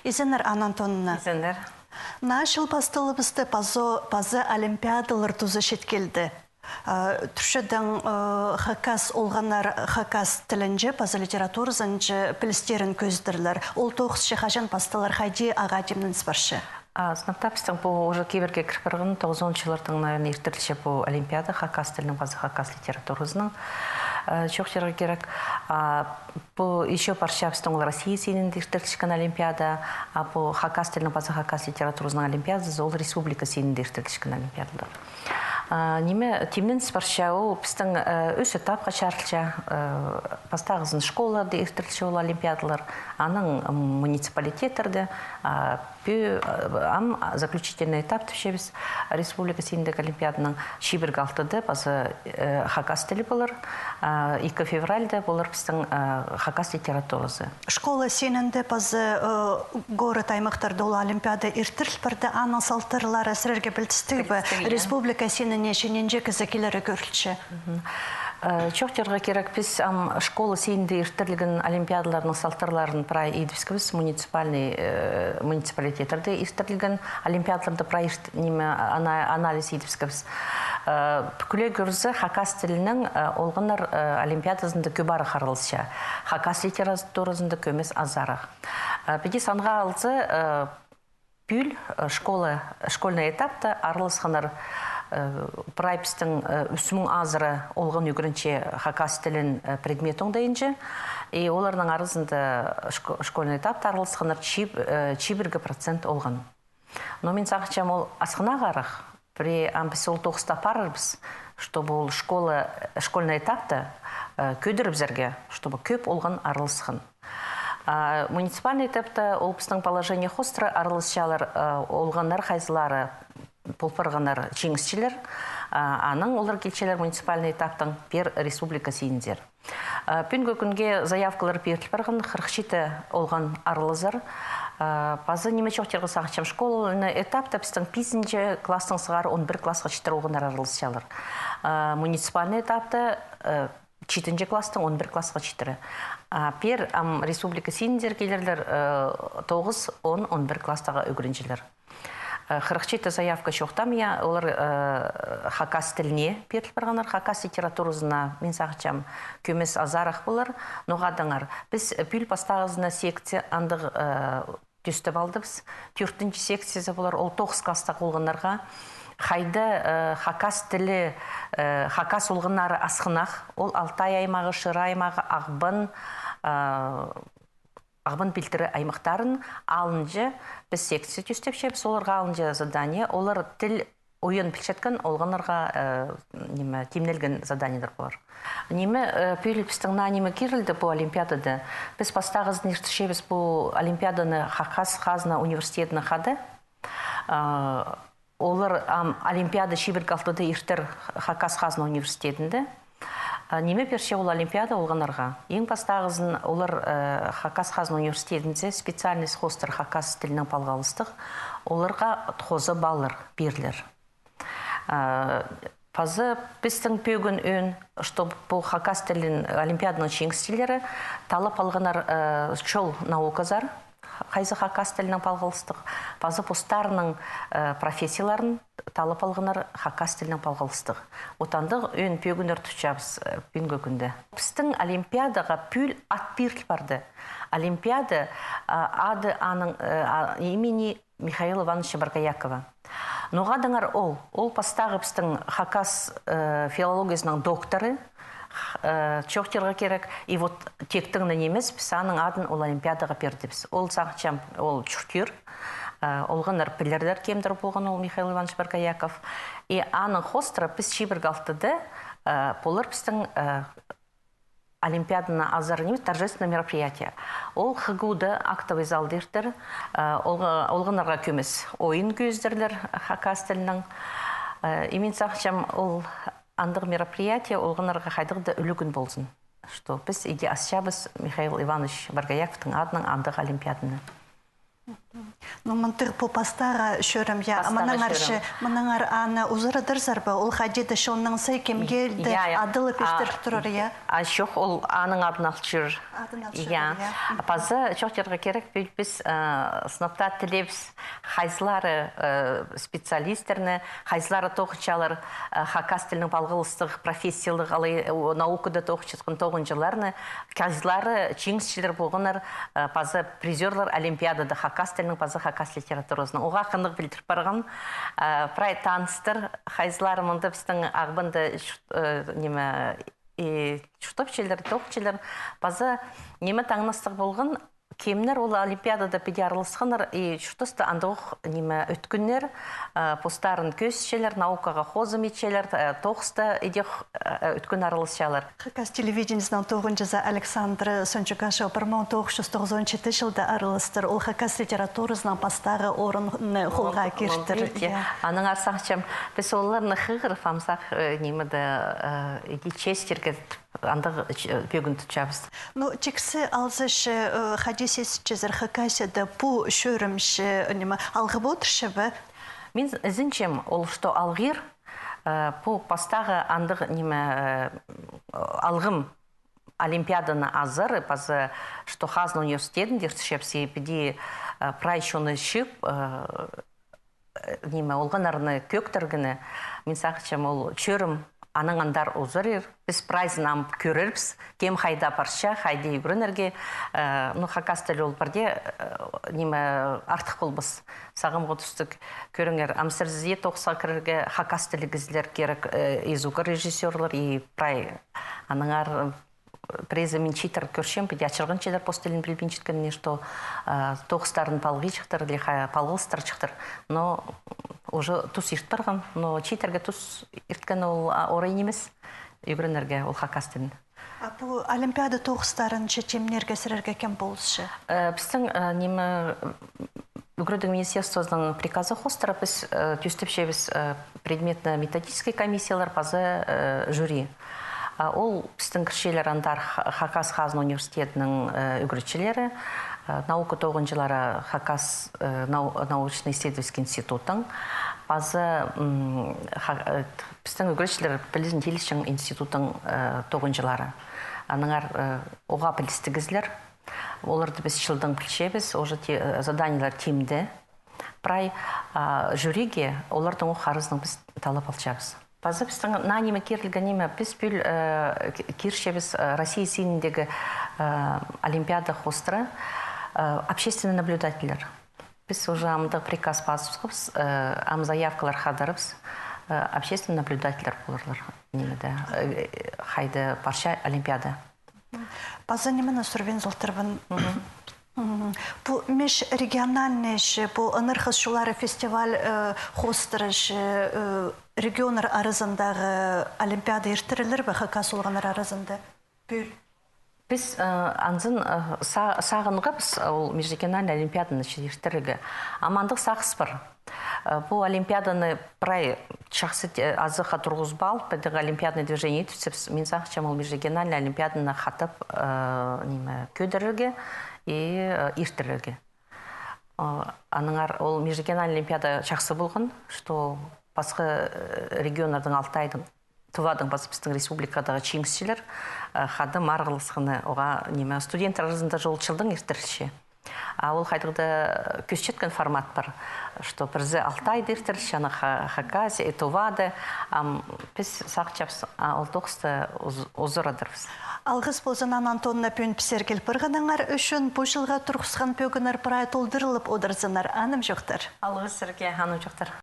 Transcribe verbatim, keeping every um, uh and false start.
Изеннер, Анна Антоновна. Изеннер. Наа чыл пасталыбысты паза, паза олимпиадалар туза читкелді. Э, тӱрчедең, э, хакас олғаннар хакас тілінҷе паза литературазынҷа пілістерін кӧзідерлер. Ол тоғысча хаҷан пасталар, хайди ағаа тимненіс парча? А, сынап таа, пістің пу уже кибірге кір парған, тоғызонынҷы чыллардаң, наверное, иртірілче пу олимпиада хакас тілінің паза хакас литературазының. Э, чоохтирға кирек, а, пу ещё парча пістің ол Россия синінде иртірілчеткен олимпиада, а пу хакас тілінің паза хакас литературазының олимпиадазы ол республика синінде иртірілчеткен олимпиадалар. А, ниме, тимненіс парча, ол пістің, э, ӱс этапха чарылча, э, пастағызын школада иртірілче ол олимпиадалар, анаң, м, муниципалитеттерде, а, пӱ-, э, ам заключительный этап тіпчебіс, республика синіндегі олимпиаданың чибіргі алтыда паза, э, хакас тілі полар, а, ікі февральда полар пістің, э, хакас литературазы. Школа синінде паза, э, город аймахтарда ол олимпиада иртіріл парды, аның салтарлары сірерге пілдістіг бе? Пілдістіг, я. Республика синіне чее нинҷе кізі килері кӧрілче? Мгм. Э, чоохтирға кирек, піс ам школа синінде иртірілген олимпиадаларның салтарларын прай идібіскебіс, муниципальный, э, муниципалитеттерде иртірілген олимпиадаларда прай ирт-, ниме, ана-, анализ идібіскебіс. Э, кӱле кӧрзе, хакас тілінің, э, олғаннар, э, олимпиадазында кӧп арах араласча. Хакас литературазында кӧмес азарах. Э, піди санға алза, э, пӱӱл, э, школа, школьный этапта араласханнар, э, прай пістің, э, ӱс муң азыра олған ӱгренче хакас тілін, э, предмет оңдайынҷа. И оларның аразында шко-, школьный этапта араласханнар чиб-, э, чибіргі процент олған. Но мин сағынчам, ол асхынағарах, пірее ам піс ол тоғыста парарбыс, чтобы ол школа, школьный этапта, э, кӧдірібізерге, чтобы кӧп олған араласхан. А муниципальный этапта ол пістің положение хоостыра араласчалар, э, олғаннар хайзылары пол парғаннар чиңісчілер, а, анаң олар килчелер муниципальный этаптаң пеер республика синінзер. Э, пӱӱнгі кӱнге заявкалар пиріл парған, хырых читі олған аралазар. Э, паза ниме чоохтирға сағынчам, школьный этапта пістің пизінҷі класстаң сығара он пір классха читіре олғаннар араласчалар. Э, муниципальный этапта, э, читінҷі класстаң он пір классха читіре. А пеер ам республика синінзер килерлер, э, тоғыс, он, он пір класстағы ӱгренҷілер. Э, хырых читі заявка чоохтаам, я, олар, э, хакас тіліне пиріл парғаннар, хакас литературазына, мин сағынчам, кӧмес азарах полар. Ноға адаңар, піс пӱӱл пастағызына секция андағ, э, тӧстеп алдыбыс. Тӧртінҷі секциязы полар, ол тоғыс класстағы олғаннарға. Хайда, э, хакас тілі, э, хакас олғаннары асхынах, ол Алтай аймағы, Шира аймағы, Ағбан, э, Ағбан пилтірі аймахтарын алынҷа піс секция тӧстепчебіс, оларға алынҷа задание, олар тіл ойын пілчеткен олғаннарға, э, ниме, тимнелген заданиелер полар. Ниме, э, пӱӱл пістің наа ниме кирілді пу олимпиадада. Піс пастағызын иртірчебіс пу олимпиаданы Хакас хазна университетіне хада. Э, олар ам олимпиада чибіргі алтыда иртер Хакас хазна университетінде. А, ниме пирче ол олимпиада олғаннарға? Иң пастағызын олар, э, Хакас хазна университетінде специальность хоостыра хакас тілінең палғалыстығ, оларға хоза баллар пирілер. А, паза пістің пӧгін ӧӧн, чтоб пу хакас тілін олимпиаданың чиңісчілері таллап алғаннар, э, чол науказар, хайзы хакас тілінең палғалыстығ, паза постарының, э, профессияларын таллап алғаннар хакас тілінең палғалыстығ. Вот андағ ӧӧн пӧгіннер тутчабыс, э, пӱӱнгі кӱнде. Пістің олимпиадаға пӱӱл ат пиріл парды. Олимпиада, а, ады аның, э, а, имени Михаила Ивановича Боргоякова. Ноға адаңар ол? Ол пастағы пістің хакас, э, филологиязының докторы, х-, э, чоохтирға кирек. И вот тиктең нимес, піс аның адын ол олимпиадаға пирдібіс. Ол, сағынчам, ол чуртир. Э, олғаннар пілерлер, кемдір полған ол Михаил Иванович Боргояков. И аның хоостыра піс чибіргі алтыда, э, полар пістің, э, олимпиаданы азар ниме, торжественное мероприятие. Ол ХГУ-да актовый залда иртер, э, олға-, олғаннарға кӧмес ойын кӧзідерлер хакас тілінең. Э, и мин сағынчам, ол андағ мероприятие олғаннарға хайдағ-да ӱлӱкӱн ползын, что піс иди асчабыс Михаил Иванович Боргояковтың адынаң андағ олимпиаданы. Ну, мындағ пу пастағы чӧрім, я. Пастағы мынаңар чӧрім. Че, мынаңар аны узарадырзар ба? Ол хайди-да чонның сай кем келді, я, я, адалып иртіріп турар, я? А чох, ол аның адын алчыр. Адын алчыр, я. Паза чоохтирға кирек, піс, піс, э, сынап таа тілейбіс, хайзылары, э, специалистерні, хайзылары тоғынчалар, э, хакас тілінің палғалыстығ профессиялығ алай, э, наукада тоғынчатхан тоғынҷыларны, хайзылары чиңісчілер полғаннар, э, паза призёрлар олимпиадада хакас тілінің паза хакас литературазының. Оға хынығ пілдіріп парған, э, прай таныстар, хайзылары мында пістің Ағбанда чурт-, э, ниме, и чуртапчалар, тоғынчалар, паза ниме таңнастығ полған, кемнер ол олимпиадада піди араласханнар, и чуртаста андағ ох, ниме, ӧткіннер, э, постарын кӧзітчелер, наукаға хозым итчелер, э, тоғыста идӧк, э, ӧткін араласчалар. Хакас телевидениезінің тоғынҷызы Александра Сончугашева пір муң тоғыс чӱс тоғызон читі чылда араластыр. Ол хакас литературазының пастағы орынны холға киртір. Аның арсағчам, піс оларны хығырып, амзах, э, нимеде, э, иди честирге андағ, э, пӧгін тутчабыс. Ну, тиксі алза че, э, хайди сизінчезер, Хакасияда пу чӧрім че, ниме, алғып одырча ба? Мин ізінчем, ол что алғир, э, пу пастағы андағ, ниме, э, алғым олимпиаданы азар, паза, что Хазна университедінде иртірчебіс, и піди, э, прай чоны чыып, э, э, ниме, олғаннарны кӧктіргені, мин сағынчам, ол чӧрім анаң андар узарир. Піс прайзын ам кӧрербіс, кем хайда парча, хайди ӱгренерге, э, ну, хакас тілі ол пірдее, э, ниме, артых полбас. Сағамғы туста, кӧріңер, ам сірерге тоғысха кірерге хакас тілліг кізілер кирек, э, и звукорежиссёрлар, и прай аннаңар, э, Прайзы мин чииттер кӧрчем, піди ачырғанчалар пос тілін пілбинчеткеннер, что, а, тоғыстарын палғичыхтар, или ха-, палғалыстырчыхтар. Но уже тус ирт парған, но чииттерге тус ирткен ол, а, орай нимес, ӱгренерге ол хакас тілін. А пу олимпиада тоғыстарын че тимнирге сірерге кем полысча? Э, пістің, э, ниме, Ӱгредіг министерствозының приказы хоостыра піс, э, тӧстепчебіс, э, предметно-методический комиссиялар паза, э, жюри. А ол пістің кірчелер андар Ха-, Хакас Хазна университетінің, э, ӱгретчілері, э, наука тоғынҷылары Хакас, э, нау-, научно-исследовательский институттың, паза, м, ха-, э, т-, пістің ӱгретчілер пілізін тилісчең институттың, э, тоғынҷылары. Аннаңар, э, оға пілістіг кізілер. Оларды піс чылдаң пілчебіс, уже те-, э, заданиелер тимде. Прай, а, жюриге олардың ох харызынаң піс талап алчабыс. Паза пістің наа ниме кирілген ниме, піс пӱӱл, э, ки-, кирчебіс, э, Россия синіндегі, э, олимпиада хоостыра, э, общественный наблюдательлер. Піс уже амды приказ пазыбысхабыс, э, ам заявкалар хадарыбыс, э, общественный наблюдательлер поларлар, нимеде, э, хайда парча олимпиада. Паза нимені сурбин сылтырбын. Мгм. Пу межрегиональный че, пу «Ынархас чуллары» фестиваль, э, хоостыра че, э, регионнар аразындағы олимпиада иртірілер бе, хакас олғаннар аразында? Пӱӱл. Піс, э, анзын, э, са-, сағынғабыс, ол межрегиональный олимпиаданы че иртірерге. Ам андағ сағыс пар. Э, пу олимпиаданы прай чахсы те-, азахха турғызып ал, піди олимпиадный движение итчебіс, мин сағынчам, ол межрегиональный олимпиаданы хатап, э, ниме, кӧдірерге и, э, иртірерге. Э, аннаңар ол межрегиональный олимпиада чахсы полған, что пасха, э, регионнарның, Алтайдың, Тувадаң паза пістің республикадағы чиңісчілер, э, хада марығласханы, оға, ниме, студенттер аразында же ол чылдаң иртірілче. А ол хайдағ-да кӧзітчеткен формат пар, что пірсі Алтайда иртірілче, аны Ха-, Хакасия, и Тувада, ам піс сағынчабыс, а, ол тоғысты уз-, узарадырбыс. Алғыс ползын, Анна Антоновна, пӱӱн пістерге кил парғаныңар ӱчӱн. Пу чылға турғысхан пӧгіннер прай толдырылып одырзыннар. Анымҷохтар. Алғыс сірерге, анымҷохтар.